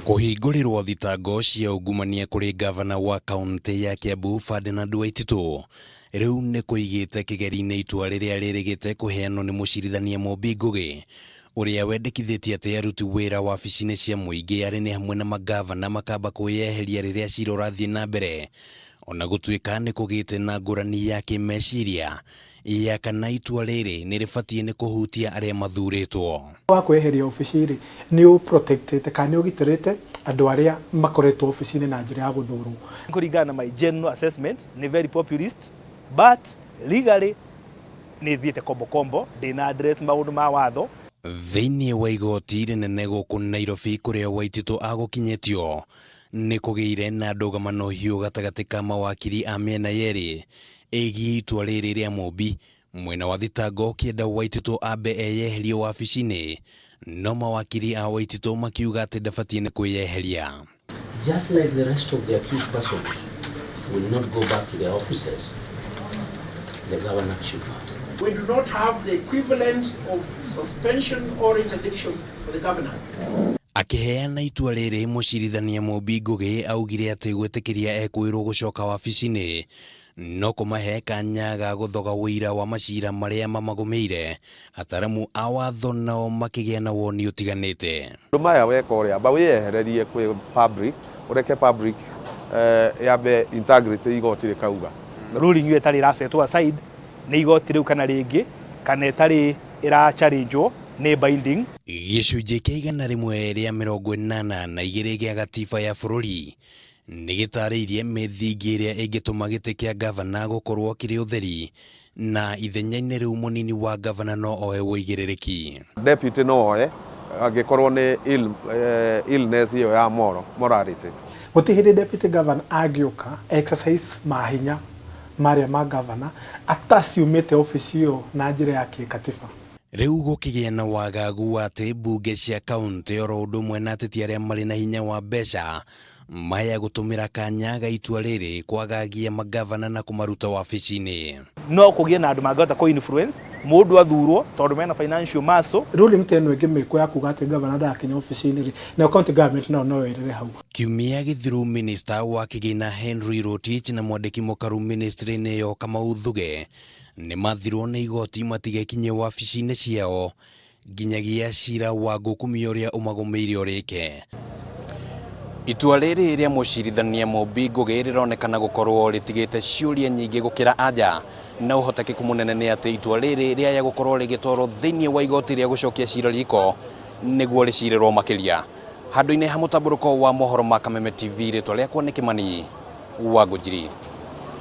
Kũhingũrĩrwo thitango cia ungumania kũrĩ ngavana wa kaũntĩ ya Kiambu Ferdinand Waititu rĩu nĩ kũigĩte kĩgeri-inĩ itua rĩrĩa rĩrĩgĩte kũheanwo nĩ mũcirithania Mumbi Ngugi ũrĩa wendekithĩtie atĩ aruti wĩra wabici-inĩ cia mũingĩ arĩ nĩ hamwe na mangavana makamba kwĩyeheria rĩrĩa cira ũrathiĩ na mbere ona gũtuĩka nĩ kũgĩte na ngũrani ya kĩmeciria ya kana itua rĩrĩ nĩ rĩbatiĩ nĩ kũhutia arĩa mathurĩtwo. Wa kweheria obici rĩ, nĩ ũ protectĩte kana nĩ ũgitĩrĩte andũ arĩa makoretwo obici-inĩ na njĩra ya gũthurwo. Kũringana na my general assessment nĩ very populist, but legally nĩ thiĩte kombo kombo, ndĩna address maũndũ ma watho. Thĩinĩ wa igoti rĩnene gũkũ Nairobi kũrĩa Waititu agũkinyĩtio nĩ kũgĩire na ndũgamano hiũ gatagatĩ ka mawakiri a mĩena yerĩ ĩgiĩ itua rĩrĩ rĩa Mumbi. Mwena wa thitango ũkĩenda Waititu ambe eyeherie wabici-inĩ, no mawakiri a Waititu makiuga atĩ ndabatiĩ nĩ kwĩyeheria. Just like the rest of the accused persons will not go back to their offices, the governor should not. We do not have the equivalent of suspension or interdiction for the governor. Akĩheana itua rĩrĩ, mũcirithania Mumbi Ngugi augire atĩ gwĩtĩkĩria ekwĩrwo gũcoka wabici-inĩ no kũmahe kanya ga gũthoga ũira wa macira marĩa mamagũmĩire. Ataramu a watho nao makĩgĩa na woni ũtiganĩte. Ũndũ maya weka ũrĩa amba wĩyehererie kwĩ public, ũreke public yambe integrity igoti rĩkauga. Ruling ĩyo ĩtarĩ ĩrasetwo aside nĩ igoti rĩu kana rĩngĩ kana ĩtarĩ ĩra challenge nĩ binding. Gĩcunjĩ kĩa 182 gĩa gatiba ya bũrũri nĩ gĩtarĩirie mĩthingi ĩrĩa ĩngĩtũma gĩtĩ kĩa ngavana gũkorwo kĩrĩ ũtheri, na ithenya-inĩ rĩu mũnini wa ngavana no oe ũigĩrĩrĩki. Deputy no oe angĩkorwo nĩ illness ĩyo ya morality. Gũtirĩ hĩndĩ deputy governor angĩũka exercise mahinya marĩa ma governor ataciumĩte obici ĩyo na njĩra ya kĩkatiba. Rĩu gũkĩgĩa na wagagu wa atĩ mbunge cia kaũntĩ oro ũndũ ũmwe na ateti arĩa marĩ na hinya wa mbeca maya gũtũmĩra kanya ga itua rĩrĩ kwagagia mangavana na kũmaruta wabici-inĩ. No kũgĩe na andũ mangĩhota kũ influence mũndũ athurwo tondũ mena financial muscle. Ruling ta ĩno ĩngĩmĩkwo ya kuga atĩ governor ndagakinya obici-inĩ rĩ, nayo county government nayo no ĩrĩre hau. Kiumia gĩthiru minista wa kĩgĩna Henry Rotich na mwandĩki mũkaru ministry-inĩ ĩyo Kamau Thuge nĩ mathirwo nĩ igoti matigekinye wabici-inĩ ciao nginyagia cira wa ngũkumio ũrĩa ũmagũmĩire ũrĩke. Itua rĩrĩ rĩa mũcirithania Mumbi Ngugi rĩronekana gũkorwo rĩtigĩte ciũria nyingĩ gũkĩra anja, na ũhotekeku mũnene nĩ atĩ itua rĩrĩ rĩaya gũkorwo rĩgĩtwarwo thĩinĩ wa igoti rĩa gũcokia cira riko nĩguo rĩcirĩrwo makĩria. Handũ-inĩ ha mũtambũrũko wa mohoro ma Kameme TV, rĩtwa rĩakwa nĩ Kĩmani wa Ngũnjiri.